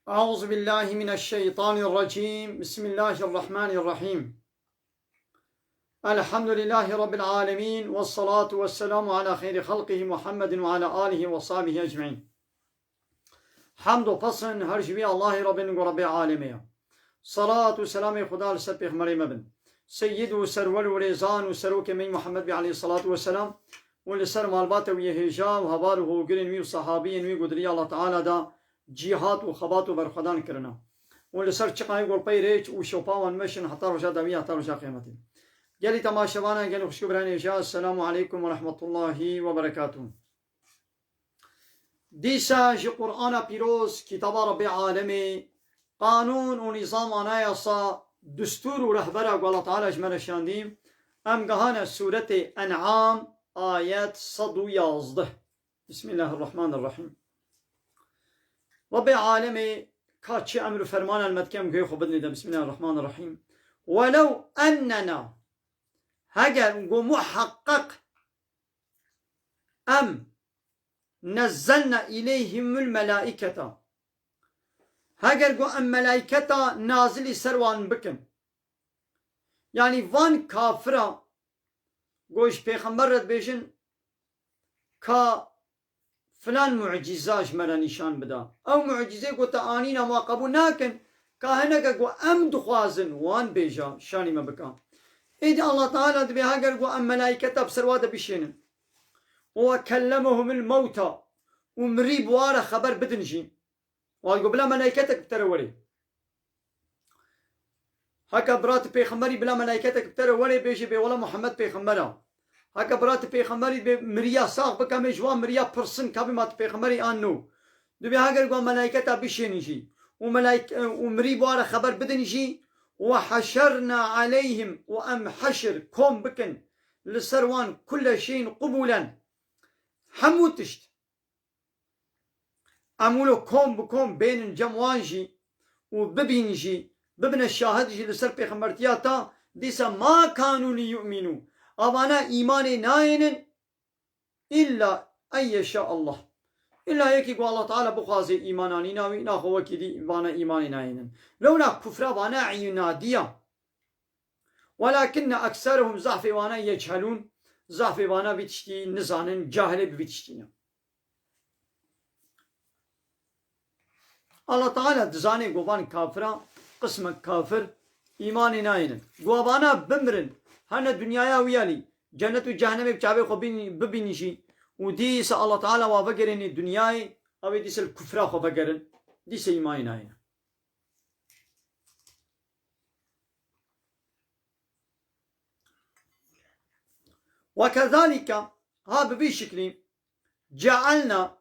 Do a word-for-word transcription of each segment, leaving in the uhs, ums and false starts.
أعوذ بالله من الشيطان الرجيم. بسم الله الرحمن الرحيم. الحمد لله رب العالمين، والصلاة والسلام على خير خلقه محمد وعلى آله وصحبه أجمعين. Hemd û pesn her ji wî Allahê re bin ku Rebbê alemê ye. Salat û selamê Xuda li ser pêxemberê me bin. Seyyid û serwer û rêzan û serokê me Muhammed bî aleyhissalatu vesselam û li ser malbata wî yê hêja û heval û hogirên wî û sahabiyên wî ku di riya Allah Teala de cîhat û xebat û berxwedan kirine. Û li ser çiqayê ku li pey rêç û şopa wan meşin heta roja dawî, heta roja qiyametiye. Gelî temaşevana, gelî xwişk û birayên hêja, Esselamu aleykum ve rahmetullahi ve berekatuhu. Dîsa ji Qur'ana Pîroz, kitaba Rebbê Alemê, qanûn û nîzam, anayasa, destûr û rehbera ku Allah Teala ji me re şandî, em gehane Sûretê En'am, ayet sed û yazdeh. Bismillahirrahmanirrahîm. Rebbê Alemê ka çi emr û fermanan me dike, em guhê xwe bidinê de. Bismillahirrahmanirrahîm. Welew ennena, heger ku muheqqeq em nezzelna ileyhimul melaiketa. Heger ku em melaiketa nazilî ser wan bikin. Yanî van kafira ku ji pêxember re dibêjin ka filan mucîza ji me re nîşan bida. Ew mucîzê ku te anîna, wan qebûl nakin, ka hineke ku em dixwazin wan bêja şanî me bika. Êdî Allah Teala dibê heger ku em melaiketa bi ser wa de bişênin. Û we kellemehumul mewta, û mirî bi wa re xeber bidin jî. Wan got bila melaiketek bi te re werê. Heke bira tu pêxemberî, bila melaiketek bi te re werê bêjê bê wela Muhammed pêxember a. Heke bira tu pêxemberî, bê miriya sax bike, em ê ji wan miriya pirsin ka bê ma tu pêxemberî an no. Dibê heger ku melaiketa bişênin jî û melaik-, û mirî bi wa re xeber bidin jî, we heşerna aleyhim, û em heşir, kom bikin li ser wan, kulle şeyin qubûlen, hemû tişt. Em wilo kom bi kom bênin cem wan jî û bibîn jî, bibine şahid jî li ser pêxembertiya ta, dîsa ma kanû li yu'mînû. Avana îmanê nayênin, îlla en yeşa Allah. Îlla yekî ku Allah Teala bixwaze îman anîna wî, naxwe wekî dî vana îmanê nayênin. Lewla kufra vana înadiya. Welakinne ekserehum, zehfê wana, yechelûn, zehfê wana vî tiştî nizanin, cahilê bi vî tiştî ne. Allah Teala dizane ku van kafira, qismek kafir, îmanê nayênin. Ku vana bimrin, hene dinyaya wî alî, cennet û cehennemê bi çavê xwe bîn-, bibînin jî, û dîsa Allah Teala wa vegerênê dinyayê, ew ê dîsa li kufra xwe vegerin, dîsa îmanê nayênin. Ve kezalike, ha bi vî şiklî, cealna,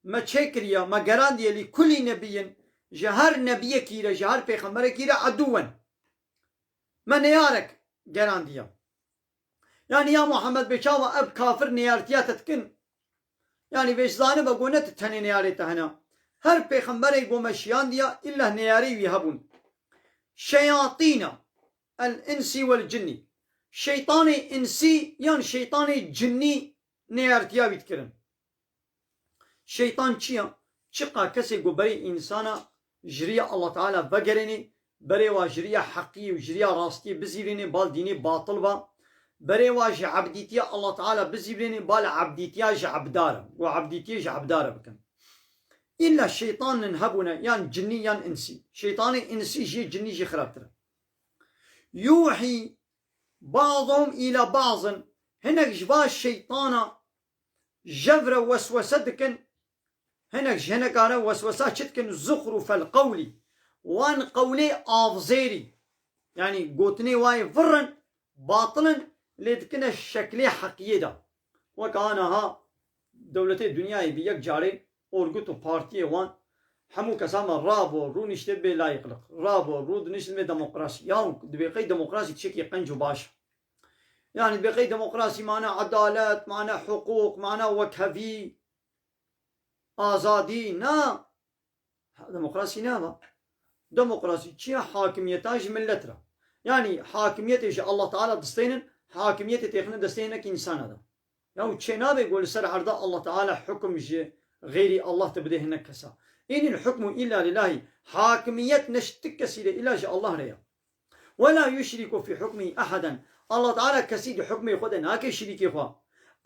me çêkiriye, me gerandiye, li kulî nebiyyin, ji her nebiyekî re, ji her pêxemberekî re, eduwen. Me neyarek gerandiye. Yanî ya Muhammed, bê çawa ev kafir neyartiya te dikin? Yanî vê ji zanibe ku ne tu tenê neyarê te hene. Her pêxemberê ku me şiyandiya, îlla neyarê wî hebûn. Şeyatîna el-însî wel-cinnî. Şeytanê însî yan şeytanê cinnî neyartiya wî dikirin. Şeytan çi ya? Çiqa kesê ku berê însana ji riya Allah Teala vegerênê, berê wa ji riya heqî û ji riya rastiyê bizîvirênê, bal dînê batil ba, berê wa ji ebdîtiya Allah Teala bizîvirênê, bal ebdîtiya ji ebdar e. Ku ebdîtiyê ji ebdar e bikin. Îlla şeytanên hebûne, yan cinnî yan însî. Şeytanê însî jî, cinnî jî xirabtir e. Yuhî ba'duhum îla ba'din. Hinek ji va şeytana jev re weswese dikin, hinek ji hineka re weswesa çi dikin? Zuxrufel qewlî. Wan qewlê avzêrî. Yanî gotinê wayê virrin, batilin, lê dikine şeklê heqiyê de. Wek aniha dewletê dinyayê bi yek carê orgut û partiyê wan hemû kesa me ravo rûniştê bê layîqlik. Ravo rû diniştin bê demokrasî. Yaw dibê qey demokrasî tiştekî qenc û baş e. Yanî dibê qey demokrasî mane edalet, mane hiqûq, mane wekhevî, azadî. Na. Demokrasî ne va. Demokrasî çi ye? Hakimiyeta ji millet re. Yanî hakimiyetê ji Allah Teala distênin, hakimiyetê têxine destê hinek însana de. Ya û çê nabe ku li ser erda Allah Teala hukum ji xeyrî Allah te bidê hinek kesa. Inil hukmu illa lillahi. Hakimiyet ne ji ti kesî re, illa ji Allah re ya. Ve la yuşriku fi hukmihi ahaden. Allah Teala kesî di hukmê xwe de nake şirîkê xwe.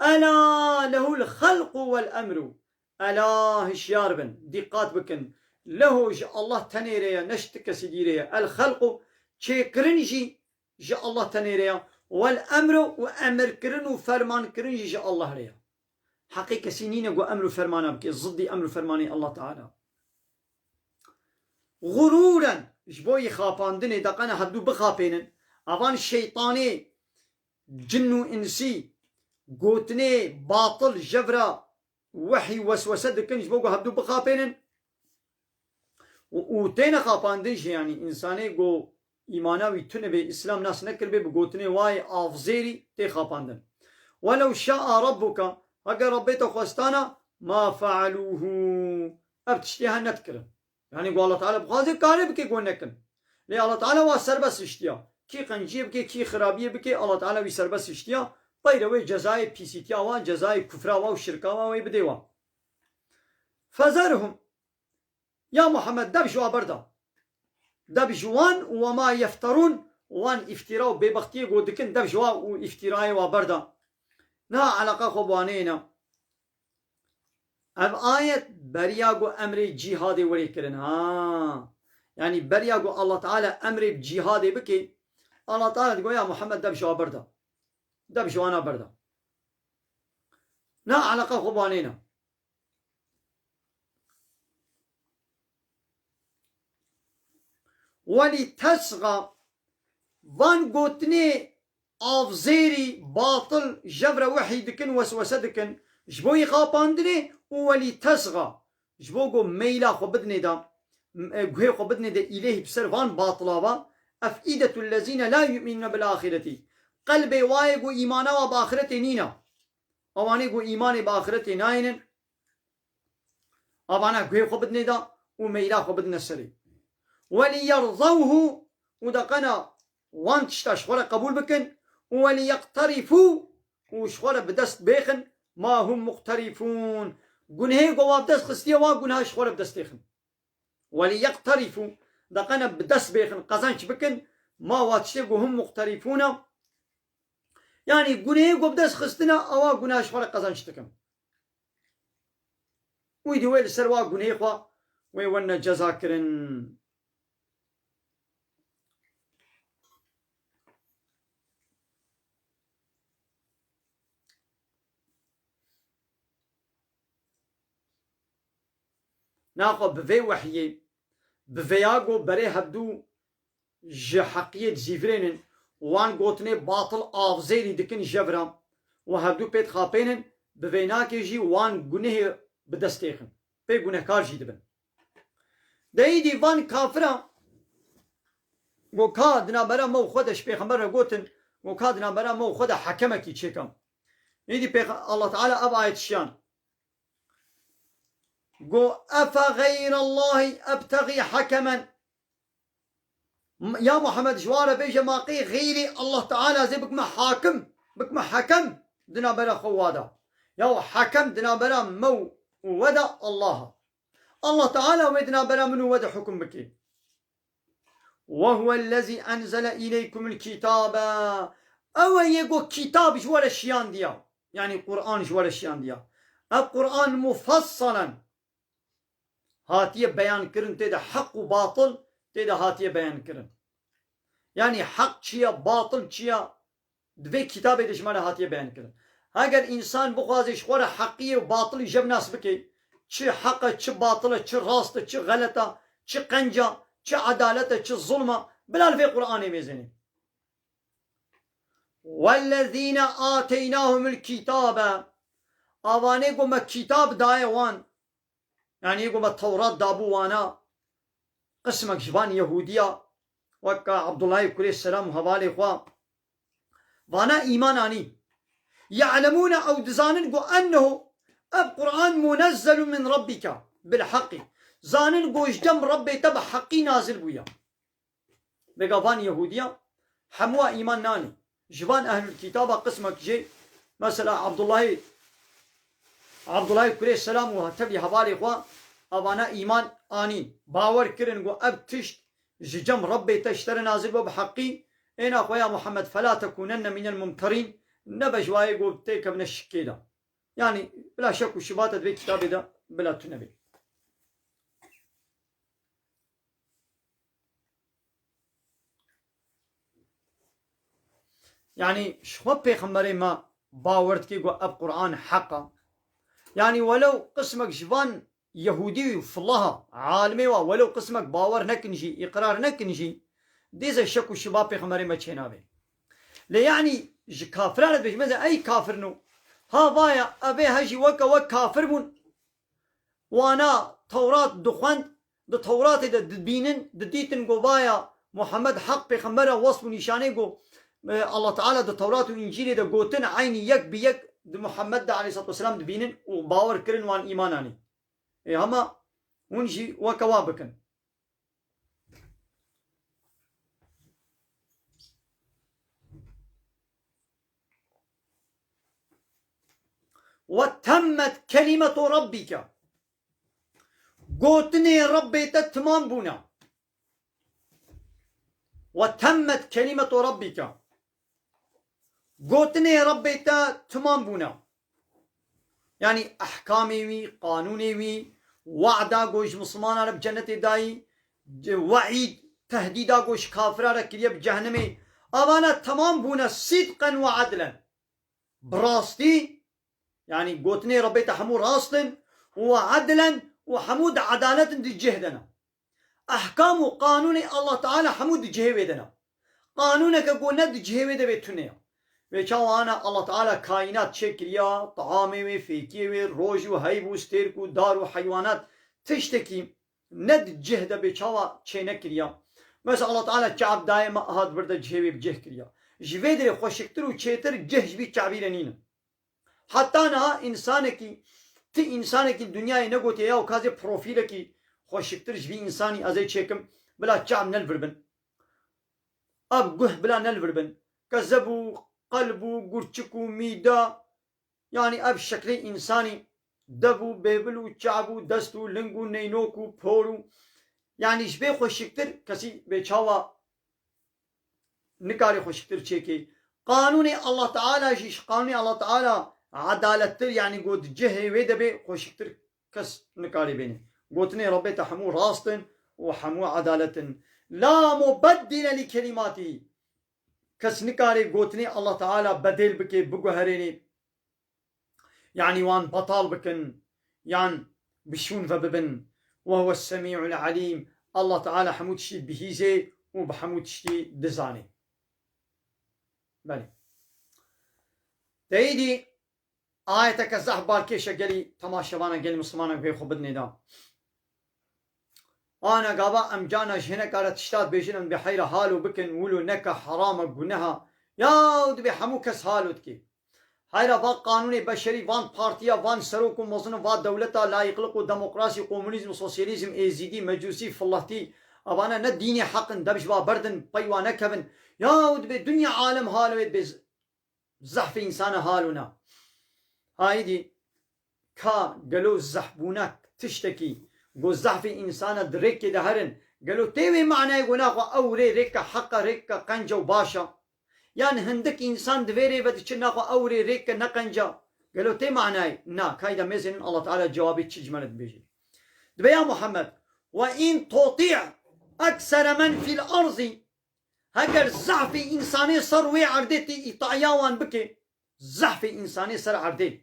Ela lehul halqu vel emru. Ela, hişyar bin, dîqat bikin. Lehu, ji Allah tenê re ye, ne ji ti kesî dî re ye. El halqu, çêkirin jî ji Allah tenê re ye. Vel emru, û emirkirin û fermankirin jî ji Allah re ye. Heqê kesî nîne ku emr û fermana bike, ziddî emr û fermanê Allah Teala. Xurûren, ji bo yê xapandinê, de qena hevdû bixapênin. Evan şeytanê, cin û insî, gotinê batil, jevra, wehî, weswese dikin, ji bo ku hevdû bixapênin. Û, û têne xapandin jî, yanî însanê ku îmana wî tune bê, Îslam nas nekiribê, bi gotinê wayê avzêrî tê xapandin. Welew şa'a rabbuka, heke Rabbê te xwestana, ma fealûhû, ev tiştê he nedikirin. Yanî ku Allah Teala bixwaze kare bike ku nekin. Lê Allah Teala wa serbest hiştiya. Kî qenciyê bike, kî xirabiyê bike, Allah Teala wî serbest hiştiya. Teyre wê cezayê pîsîtiya wa, cezayê kufra wa û şirka wa wê bidê wa. Fezerhum. Ya Muhammed, dev ji wa berda. Dev ji wan û wema yefterûn, wan îftîra û bêbextiyê ku dikin, dev ji wa û îftîrayê wa berda. Niha eleqa xwe bi wan neyêne. Ev ayet beriya ku emrê cîhadê were kirin, ha. Yanî beriya ku Allah Teala emrê bi cîhadê bike, Allah Teala digo ya Muhammed, dev ji wa berda. Dev ji wana berda. Na eleqa xwe bi wan neyêne. Welî tesxa, van gotinê avzêrî, batil, jevre wehî dikin, weswese dikin, ji bo yî xapandinê û welî tesxa, ji bo ku meyla xwe bidinê de, m-, e, guhê xwe bidinê de îlehî bi ser van batila va, efîdetul lezîne la yu'minune bil axireti. Qelbê wayê ku îmana wa bi axiretê nîna. Ewanê ku îmanê bi axiretê nayênin, avana guhê xwe bidinê de û meyla xwe bidine serê. Welî yerzewhu, û de qena wan tişta ji xwe re qebûl bikin, û welî yeqterîfû, û ji xwe re bi dest bêxin, ma hum muqterîfûn. Gunehê ku wa bi dest xistiye, wa guneha ji xwe re bi dest têxin. Welî yeqterîfû, de qena bi dest bêxin, qezenç bikin, ma wa tiştê ku hum muqterîfûn e. Yanî gunehê ku bi dest xistine, ewa guneha ji xwe re qezenç dikin. Wî di wê li ser wa gunehê xwe wê werne ceza kirin. Naxwe bi vê wehyê, bi vêya ku berê hevdû ji heqiyê dizîvirênin, wan gotinê batil avzêrî dikin jevra û hevdû pê dixapênin, bi vê nakê jî wan gunehê bi dest têxin. Pê gunehkar jî dibin. De îdî van kafira go ka di navbera me û xwe de ji pêxember re gotin, go ka di navbera me û xwe de hekemekî çêke. Îdî pêx-, Allah Teala ev ayet şiyan. Go, efe xeyrallahî ebtexî hekemen. M-, ya Muhammed, ji wan re bêje, ma qê xeyrê Allah Teala zê bikme hakim, bikme hekem di navbera xwe wa de. Ya hekem di navbera me û we de Allah e. Allah Teala wê di navbera min û we de hukum bike. Ve huwellezî enzele îleykumul kîtabe. Ew e yê ku kîtab ji we re şiyandiya. Yanî Qur'an ji we re şiyandiya. Ev Qur'an mufassalen hatiye beyan kirin, tê de heq û batil tê de hatiye beyan kirin. Yanî heq çi ye, batil çi ye, di vê kitabê de ji me re hatiye beyan kirin. Heger însan bixwaze ji xwe re heqiyê û batilî jev nas bike, çi heq e, çi batil e, çi rast e, çi xelet e, çi qenc e, çi edalet e, çi zulm e, bila li vê Qur'anê mêzênê. Wellezîne âteynâhumul kîtabe. Avanê ku me kîtab daye wan, yanî ku me Tewrat dabû wana, qismek ji van Yehûdiya, weka Abdullahê kurê Selam û hevalê xwe, vana îman anî. Ye'lemûne, ew dizanin ku ennehu, ev Qur'an munezzelun min rabbike bil heqî. Zanin ku ji cem Rabbê te bi heqî nazil bûye. Vêga van Yehûdiya hemû îman nanî. Ji van ehlul kitaba qismek jê, mesela Abdullahî, Abdullahî kurê Selam û tevî hevalê xwe, evana îman anîn, bawer kirin ku ev tişt ji cem Rebbê te ji te re nazil bû bi heqî, êna xwe ya Muhammed, fela tekunenne minel mumterîn, nebe ji wayê ku têkevine şikê de. Yanî bila şek û şibata di vê kitabê de bila tu nebê. Yanî ji xwe pêxemberê me bawer dike ku ev Quran heq e. Yanî welew qismek ji van Yehûdî û filaha alimê wa welew qismek bawer nekin jî, îqrar nekin jî, dêze şek û şiba pêxemberê me çênabe. Lê yanî ji kafiran re dibêjim, mesela ey kafirno, ha vaya, ev ê he jî weke we kafir bûn, wana Tewrat dixwend, di Tewratê de dibînin, didîtin ku vaya Muhammed heq pêxember e, wesf û nîşanê ku, e, Allah Teala di Tewrat û Încîlê de gotin, eynî yek bi yek di Muhammed de aleyhissalatu vesselam dibînin û bawer kirin, wan îman anî. Ê hema hûn jî weke wa bikin. Ve temmet kelimetu rabbike. Gotinê Rebbê te timam bûne. Ve temmet kelimetu rabbike. Gotinê Rebbê te timam bûne. Yanî ehkamê wî, qanûnê wî, wa'da ku ji Mislimana re bi cennetê dayî, we'îd, tehdîda ku ji kafira re kiriye bi cehennemê, avana temam bûne sidqen ve edlen. Bi rastî, yanî gotinê Rebbê te hemû rast in û edlen û hemû di edalet in, di cih de ne. Ehkam û qanûnê Allah Teala hemû di cihê wê de ne. Qanûneke ku ne di cihê wê de bê tune ye. Vê çawa ana Allah Teala kaînat çêkiriya, teamê wê, fêkiyê wê, roj û heyv û stêrk û dar û heywanat, tiştekî ne di cih de bê çawa çênekiriya. Mesela Allah Teala çav daye me, aha di vir de cihê wê bi cih kiriya. Ji vê derê xweşiktir û çêtir cih ji vî çavî re nînin. Heta niha însanekî, ti însanekî dinyayê negotiye ya û ka ez ê profîlekî xweşiktir ji vî însanî ez ê çêkim, bila çav ne li vir bin. Ev guh bila ne li vir bin. Kezeb û qelb û gurçik û mîda, yanî ev şeklê însanî, dev û bêbil û çav û dest û ling û neynok û por û, yanî ji vê xweşiktir kesî bê çawa nikare xweşiktir çêkê. Qanûnê Allah Teala jî, ji qanûnê Allah Teala edalettir, yanî got cihê wê de bê xweşiktir kes nikare bêne. Gotinê Rebbê te hemû rast in û hemû edalet in. La mubeddile li kelimatihi. Kes nikare gotinê Allah Teala bedêl bike, biguherênê. Yanî wan betal bikin, yan bi şûn ve bibin. Ve huves semî'ul alîm. Allah Teala hemû tiştî dibihîzê û bi hemû tiştî dizanê. Belê. Te êdî ayeteke zehf balkêş e gelî temaşevana, gelî Mislimana guhê xwe bidinê da. Ana gava em cana ji hineka re tişta dibêjin, em dibê heyra halo bikin, wilo neke, heram e, guneh e. Ya dibê hemû kes halo dike. Heyra va qanûnê beşerî, van partiya, van serok û mezin, va dewleta, layîqliq û demokrasî, komunîzm, sosyalîzm, êzîdî, mecûsî, filehtî, evane ne dînê heq in, dev ji va berdin, pey wa nekevin. Ya dibê dinya alem halo wê dibê zehfê însana halo na. Haydi ka gelo zehfbûna tiştekî, go zehfê însana di rêkê de herin, gelo tê wê manayê go naxwe ew rê rêka heq e, rêka qenc e û baş e? Yan hindik însan di vê rê ve diçin naxwe ew rê rêke ne qenc e? Gelo tê manayê? Na, kayda mêzênin Allah Teala cewabê çi ji me re dibêje. Dibe ya Muhammed, ve in tuti'a eksere men fil arzî, heger zehfê însanê ser wê erdê tê îtaya wan bike, zehfê însanê ser erdê,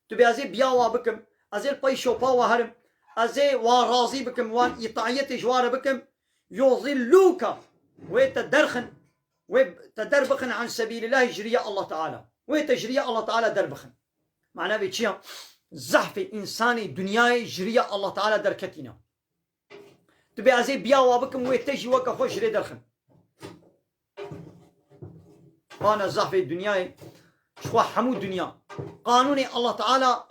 tu bê ez ê biya wa bikim, ez ê li pey şopa wa herim, ez ê wa razî bikim, wan îtaetê ji wa re bikim, yuzillûke, wê te derxin, wê te derbixin an sebîlillahî, ji riya Allah Teala. Wê te ji riya Allah Teala derbixin. Mana vê çi ya? Zehfê însanê dinyayê ji riya Allah Teala derketîne. Tu bê ez ê biya wa bikim, wê te jî weke xwe ji rê derxin. Bana zehfê dinyayê, ji xwe hemû dinya. Qanûnê Allah Teala,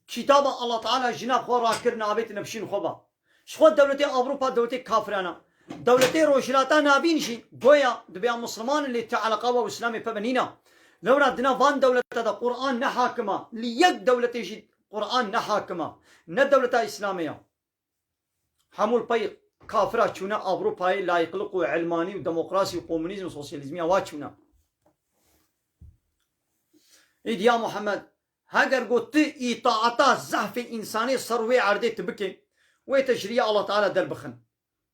kitaba Allah Teala jina xwe rakir, navêtine bişîn xwe ba. Ji xwe dewletê Ewropa dewletê kafirana. Dewletê Rojhilata Navîn jî goya dibe ya Musliman in, lê ti eleqa wa Îslamê pebe nîna. Lewra dina van dewleta de Quran ne hakima. Li yek dewletê jî Quran ne hakima. Ne dewleta Îslamê ya. Hemû li pey kafira çûne Ewropayê, layîqlik û ilmanî û demokrasî û komunîzm û sosyalîzmiya wa çûne. Îdî ya Muhammed, heger got tu îtaata zehfê însanê ser wê erdê tu bike, wê te ji riya Allah Teala derbixin.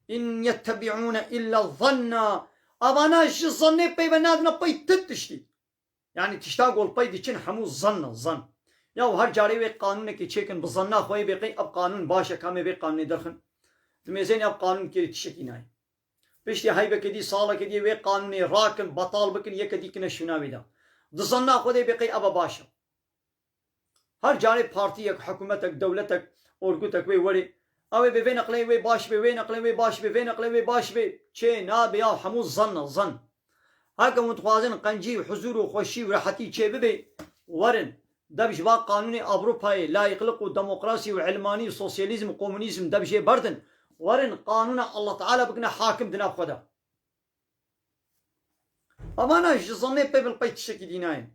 "In yettebi'ûne illa zanna." Avana ji zannê peyve nadine pey tu tiştî. Yani tişta gol pey diçin hemû zann e, zann. Ya her carê wê qanûnekê çêkin bi zanna xwe yê bê qey ev qanûn baş e, kamê vê qanûnê derxin. Dimêzên ev qanûn kêrî tiştekî nayê. Piştî heyveke dî, saleke dî wê qanûnê rakin, betal bikin, yeke dî kine şûna wê de. Di zanna xwe de bê qey ev e baş e. Her carê partiyek, hikûmetek, dewletek, orgutek wê werê, ew ê bê vê neqleyê wê baş bê, wê neqleyê wê baş bê, vê neqleyê wê baş bê. Çê nabe ya, hemû zann e, zann. Heke hûn dixwazin qencî û huzûr û xweşî û rehetî çê bibe, werin. Dev ji va qanûnê Ewropayê, layîqlik û demokrasî û ilmanî û sosyalîzm û komunîzm dev jê berdin. Werin qanûna Allah Teala bikine hakim di nav xwe de. Avana ji zannê pê bil pey tiştekî dî nayên.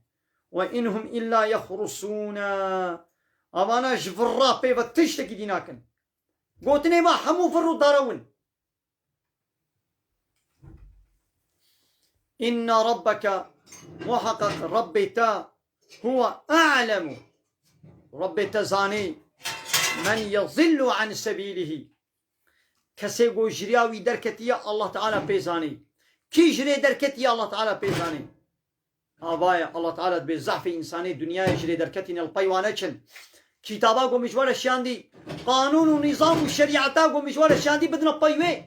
"Ve in hum illa yexrusûne." Avana ji virra pê ve tiştekî dî nakin. Gotinê me hemû vir û darewin. "Inna rabbeke", muheqeq Rabbê te, "huve a'lemu", Rabbê te zanî, "men yezillu an sebîlihî", kesê ku ji riya wî derketiye, Allah Teala pê zanî. Kî ji rê derketiye, Allah Teala pê zanî. Avaye, Allah Teala dibê zehfê însanê dinyayê ji rê derketîne li pey wane çin. Kitaba ku min ji we re şiyandî, qanûn û nîzam û şerîeta ku min ji we re şiyandî bidine pey wê.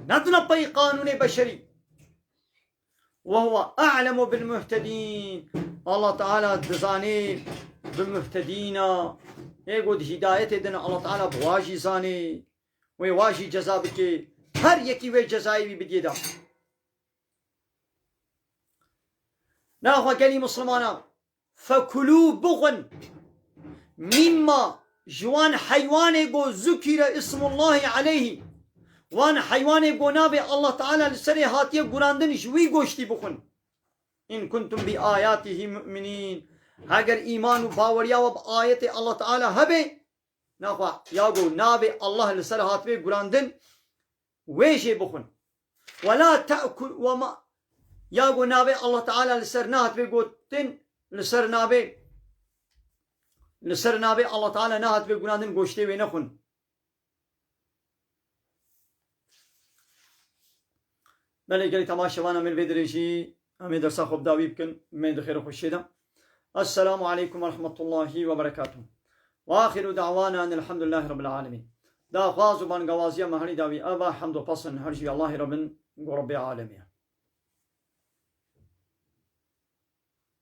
Nedine pey qanûnê beşerî. "Ve huve a'lemu bil muhtedîn." Allah Teala dizanê bi muhtedîna. Ê ku di hîdayetê din, Allah Teala bi wa jî zanê. Wê wa jî ceza bike. Her yekî wê cezayê wî bidiyê de. Naxwe gelî Mislimana, "Fekulû" bixwin, "mîmma", ji wan heywanê go "zukîre ismullahî aleyhî", wan heywanê go navê Allah Teala li serê hatiye gurandin, ji wî goştî bixwin. "In kuntum bi ayatihi mu'minîn", heger îman û baweriya we bi ayetê Allah Teala hebe, naxwe ya go navê Allah li ser hatibê gurandin, wê jê bixwin. "Ve la te'kul-" ve ma, ya go navê Allah Teala li ser nehatibê gotin, li ser navê, li ser navê Allah Teala nehatibê gurandin, goştê wê nexwin. Belê gelî temaşevana min vê dirêjî, em ê dersa xwe bi dawî bikin, me di xêr û xweşiyê de. Esselamu aleykum ve rahmetullahi ve berekatuh. Ve axiru da'wana enelhamdülillahi rabbil alemin. Daxwaz û bangawaziya me herî dawî ev e, hemd û pes in her jî Allahî re bin, go Rebbê alemî ye.